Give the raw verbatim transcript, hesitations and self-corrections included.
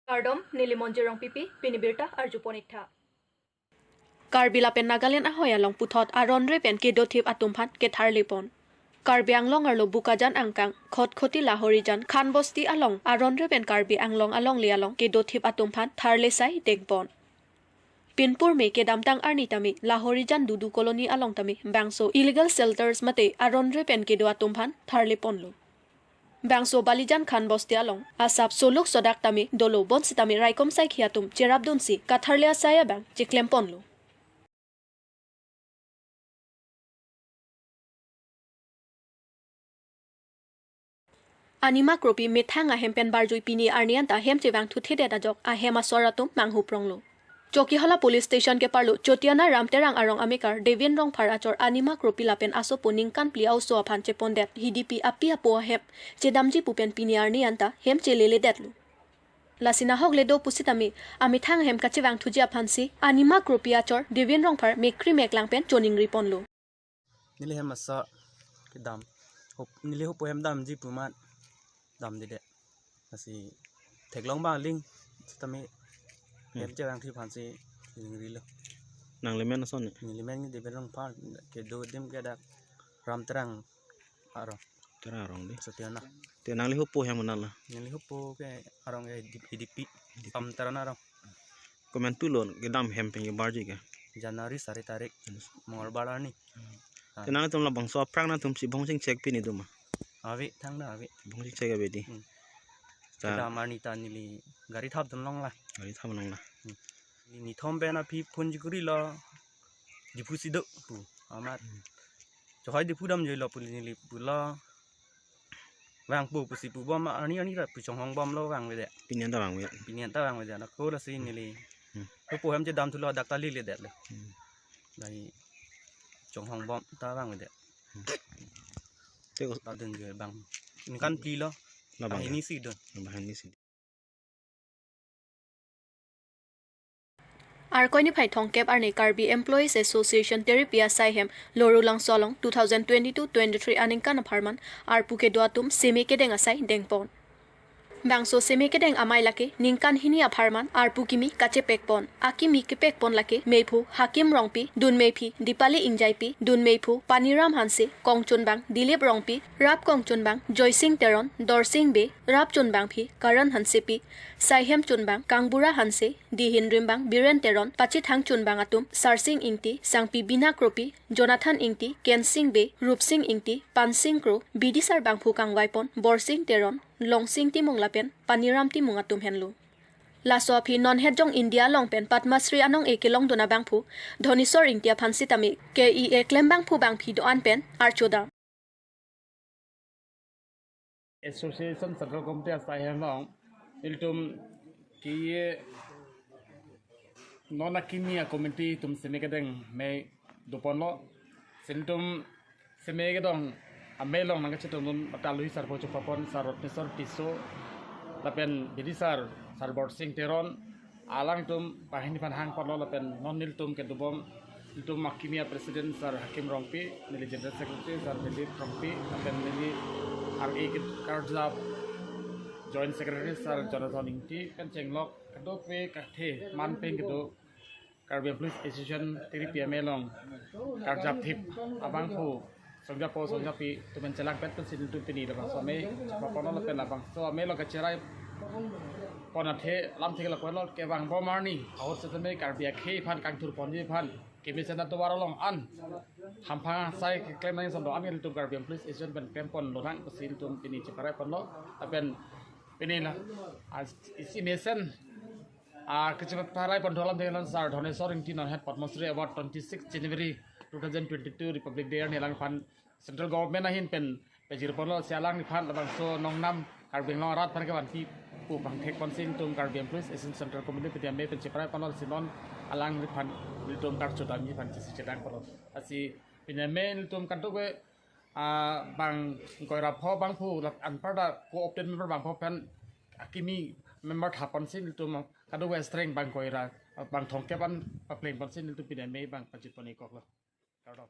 Kardom, neli Monjir Rongpipi, pini birta arjupon iktha. Karbi lapen Nagaland ahoi along puthot aron re pen kedothip atum aphan ketharlepon. Karbi Anglong arlo Bokajan angkang, Khatkhati Lahorijan, Khanbosti along aron re pen Karbi Anglong alongle along kedothip atum aphan tharlesai dengpon. Pinpur me kedamtang arni tame Lahorijan Dudu Colony along tame bangso illegal shelters mate aron re pen kedo atum aphan tharleponlo. Bangso Balijan Khanbosti along asap soluk sodak tame dolo, bonsitame raikom saikhi atum cherapdunsi katharle asai abang cheklemponlo. Anima Kropi methang ahem pen barjui pini arni anta hem chevangthuthedet ajok ahem asor atum manghupronglo. Chokihola Police Station keparlo Chotiana Ram Terang arong amekar Devin Rongphar achor Anima Kropi lapen asopo ningkan phli a-oso aphan chepondet hidipi api apo ahem chedamji pu pen pini arni anta hem cheleledetlo. Lasi nahokle do pusitame amethang ahem kachevangthuji aphansi Anima Kropi achor Devin Rongphar mekri meklang pen choningriponlo. Neli hem asa kedam. Hop, neli hopo hem damji pu amat damdedet. Lasi theklong bang aling sitame hem Hmm. chevangthu aphansi ningrilo. Nangli men ason ni? Neli men Devin Rongphar, kedo adim ke dak Ram Terang arong. Terang arong di. Chotiana. Te nangli hopo hem nala? Neli hopo ke arong ke Hidi-, Hidipi. Hidipi. Ram Terang arong. Komantu lo kedam hem pen kebarji ke? January sari tarik, Mongolbar arni. Hmm. Ah. Te nangtum labangso aphrang nangtum si bhongsing chek pini doma? Ave, thangta ave. Bhongsing chek ave di. Hmm. Ta kedam arni ta neli gari thapdun longla. Gari thapdun longla. Hmm. Neli nithom pen aphi phone jikurilo. Diphu si do pu amat. Hmm. Chohoi Diphu damjuilo pu neli pulo. Vangpo pusi pubom, arni arni ta pu chonghongbomlo vangvedet. Pini anta vangvedet. Pini anta vangvedet. Ako lasi neli. Hmm. Hopo hem chedamthulo dak ta leledet lo. Hmm. Lasi chonghongbom ta vangvedet. Hmm. Te ko- ta dunjui bang. Ningkan phli lo. Labang ya? Ahinisi dun. Labang ahinisi. Arkoi niphai thomkep arni Karbi Employees Association Teripi asai hem Lorulangso along two thousand twenty-two twenty-three aningkan apharman arpu kedo atum seme kedeng asai dengpon. Bangso seme kedeng amei lake ningkan hini apharman arpu kimi kachepekpon. Akimi kepekpon lake meiphu Hakim Rongpi, dunmeiphi Dipali Ingjaipi, dunmeiphu Paniram Hanse, kongchunbang Dilip Rongpi, rap kongchunbang Joysing Teron, dorsing Bey, rap chunbangphi Karan Hansepi, saihem chunbang Kangbura Hanse, dihin rimbang Biren Teron, pachethang chunbang atum Sarsing Ingti, Sangpi Bina Kropi, Jonathan Ingti, Kensing Bey, Rupsing Ingti, Pansing Kro, bidisar bangphu kangvaipon Borsing Teron, Longsing Timung lapen Paniram Timung atum henlo. Laso aphi non het jong India along pen Padma Shri anong-e kelongdun abangphu Dhoneswar Ingti aphan sitame K E A klembangphu bangphi do-an pen archodam. Association Central Committee asai hem along ilitum ke non akimi a-committee atum seme kedeng mei doponlo. Lasi ilitum seme kedeng amei along nangkachetongdun mate alohi sarpo chepapon Sar Rotneswar Tisso lapen bidisar Sar Borsing Teron, alangtum banghini aphan hangponlo lapen non nelitum kedobom, nelitum akimi a-president Sar Hakim Rongpi, neli general secretary Sar Dilip Rongpi, lapen neli R A ke karjap joint secretary Sar Jonathan Ingti, pen chenglok kadokave kathe man pen kedo Karbi Employees Association Teripi amei along karjapthip abangphu songjapo songjapi atum pen chelangpet pensi nelitum pini labangso amei chepaponlo lapen labangso amei along kacherai pon athe lamthe lapulo, kevangbom arni ahut setame Karbi akhei aphan kangthurponji aphan kemesen atovar along an hamphang asai keklem nangji ason do-an ke ilitum Karbi Employees Association pen klemponlonang pusi ilitum pini cheparaiponlo lapen pini la, ah, isi mesen, ah, kacheparaiponthu alam denglan Sar Dhoneswar Ingti non het Padma Shri Award twenty-six January two thousand twenty-two Republic Day arni alangphan Central Government ahin pen pajirponlo, lasi alangliphan labangso nongnam Karbi Anglong arat aphan kevanpi pu pangthekponsi ilitum Karbi Employees Association Central Committee pini amei pen cheparaiponlo, lasi non alangliphan ilitum karchodamji aphan chesi chetangponlo. Lasi pini amei ilitum kadokave, ah, bang ingkoi ra pho bangphu la anparta co-opted member bangpho pen akimi member thaponsi nelitum kadokave astrength bang ingkoi ra, bang thomkep an paplengponsi nelitum pini amei bang pajutpon-ikoklo. Kardom.